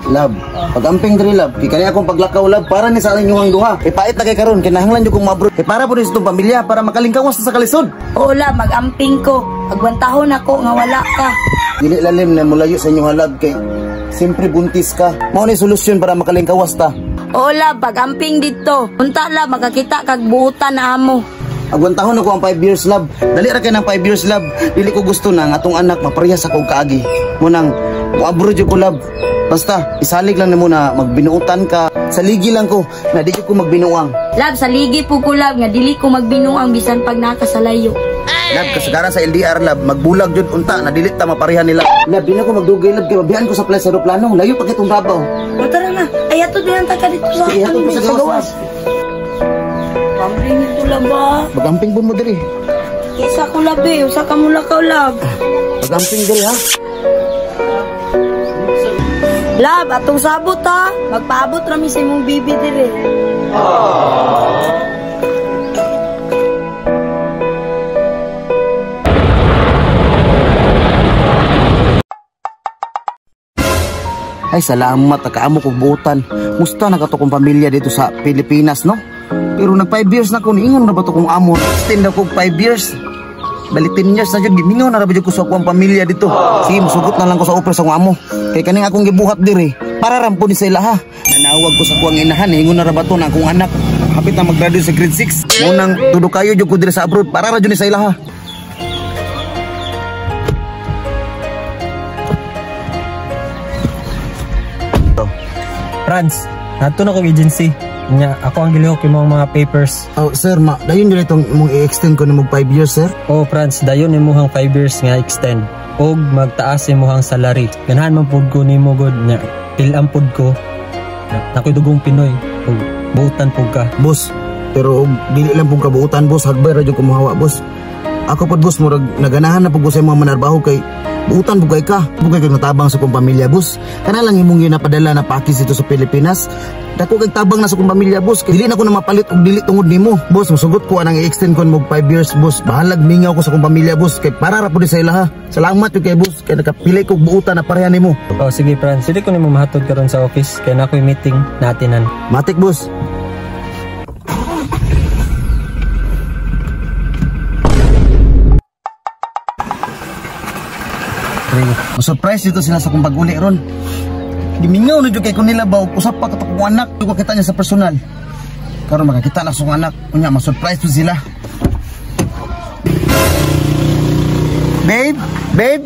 Lab, pagamping diri lab, kay kani akong paglakaw lab para ni sa inyong duha. Ipait na kay karon kinahanglan jud kong maabroad. Kay para po ni sa itong pamilya para makalingkawas sa kalisod. Oo lab, magamping ko. Agwantahon ako nga wala ka. Dili lalim na mulayo sa inyong lab kay siyempre buntis ka. Mao ni solusyon para makalingkawas ta. Oo lab, pagamping dito. Unta lab, makakita kag buutan na amo. Agwantahon ako ang 5 years lab. Dali ra kay ng 5 years lab. Dili ko gusto na ang atong anak maparehas ako og kaagi. Munang moabroad jud ko lab. Basta isalig lang nimo na magbinuutan ka. Saligi lang ko na di jud ko magbinuang. Lab, saligi po ko lab nga dili ko magbinuang bisan pag nakasalayo. Lab, kasagaran sa LDR lab, magbulag jud unta na dili ta maparehan nila. Lab, di na ko magdugay lab kay mabihan ko sa place sa aeroplano. Layo pa kitong Davao. O tara na, ay ato din ang taka dito sa Sige, hatod mo sa gawas. Pambring ito lab ba? Magamping pud mo diri. Isa ko lab eh, usa ka mula ka lab. Magamping diri ha. Lab, atong sabot ha. Magpaabot rami sa imong bibi diri. Ay, salamat, nakaamo kog buutan. Musta na kato kong pamilya dito sa Pilipinas, no? Pero nag 5 years na ko, niingon na ba to kong amo? Extend na kog 5 years. Bali 10 years na jud, gimingaw na ra ba jud ko sa akong pamilya dito. Sige, musugot na lang ko sa offer sa akong amo. Kay kaning akong gibuhat diri, para ram po ni sa ilaha. Nanawag ko sa akong inahan, niingon na ra ba to na akong anak. Hapit na mag-graduate sa grade 6. Munang tudo kayo jud ko diri sa abroad, para ra jud ni sa ilaha. Franz, nato na kong agency. Nya, ako ang gilihok imong mga papers. Oh, sir, ma, dayon jud itong imong i-extend ko nimo 5 years, sir. Oh, Franz, dayon imuhang 5 years nga extend og magtaas imuhang salary. Ganahan man pud ko nimo god nya. Pil-am pud ko. Nakoy dugong Pinoy og buutan pud ka. Boss, pero og dili lang pud kabuutan, boss, hagbay ra jud ko mohawa, boss. Ako pod boss, murag naganahan na pud ko sa imong manarbaho kay buutan pud kay ka. Pud kay natabang sa kong pamilya, boss. Kana lang imong ginapadala na package dito sa Pilipinas. Dako kay tabang na sa kong pamilya, boss. Kay dili na ko na mapalit og dili tungod nimo. Boss, musugot ko anang i-extend ko mo 5 years, boss. Bahalag mingaw ko sa kong pamilya, boss. Kay para ra pud sa ilaha. Salamat jud kay boss kay nakapili kog buutan na pareha nimo. Oh, sige Franz, dili ko nimo mahatod karon sa office kay na ako'y meeting natinan. Matik, boss. Surprise dito sila sa kong pag-uli ron. Gimingaw na jud kay ko nila ba usap pa kato kong anak, ko kita niya sa personal. Karon makakita na sa kong anak, unya ma-surprise jud sila. Babe, babe.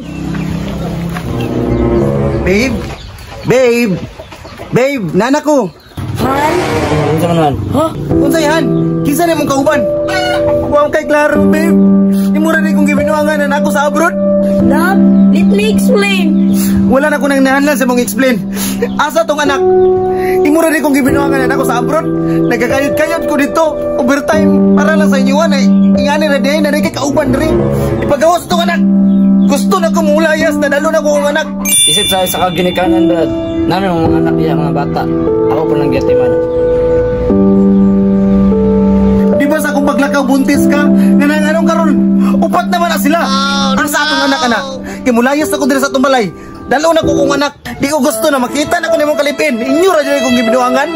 Babe. Babe. Babe, nana ko. Han? Unsa man man? Ha? Unsay han? Kinsa na imong kauban? Wa kay klaro, babe. Imo ra ni kong gibinuangan na ako sa abroad. Love, let me explain. Wala na ko nang nahanlan sa mong explain. Asa tong anak? Imo ra ni kong gibinuangan na ako sa abroad. Nagakayod-kayod ko dito overtime para lang sa inyo ay ingani ra diay na kay kauban diri. Ipagawas tong anak. Gusto na ko mulayas na dalo na ko ang anak. Isip sa isa ka ginikanan brad. Nami mga anak iya mga bata. Ako po lang giyatiman. Di ba sa akong paglakaw buntis ka? Nga anong karon? Upat naman na sila. Ang sa akong anak anak. Kay mulayas ako diri sa atong balay. Dalo na ko kong anak. Di ko gusto na makita na ko nimong kalipin. Inyo ra jud kong gibinuangan.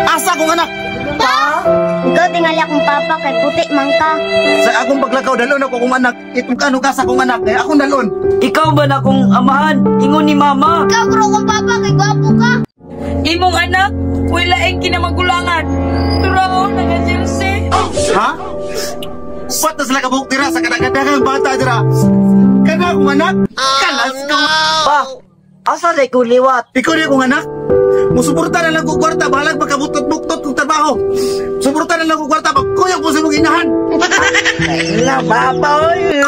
Asa akong anak? Pa, ikaw tingali akong papa kay puti man ka. Sa akong paglakaw dalo na ko kong anak. Itong kano ka sa akong anak kay akong dalon. Ikaw ba na akong amahan? Ingon ni mama. Ikaw bro kong papa kay gwapo ka. Imong anak, wala ang kinamagulangan. Turaon na nga si. Ha? Upat na sila kabuok dira sa kadagadagang bata dira. Kana akong anak? Kalas ka. Pa, asa na ko liwat? Ikaw niya akong anak? Musuporta na lang ko kwarta, bahalag pagkabutot-buktot kong trabaho. Suporta na lang ko kwarta, pagkuyog ko sa mong inahan. La, papa, oy.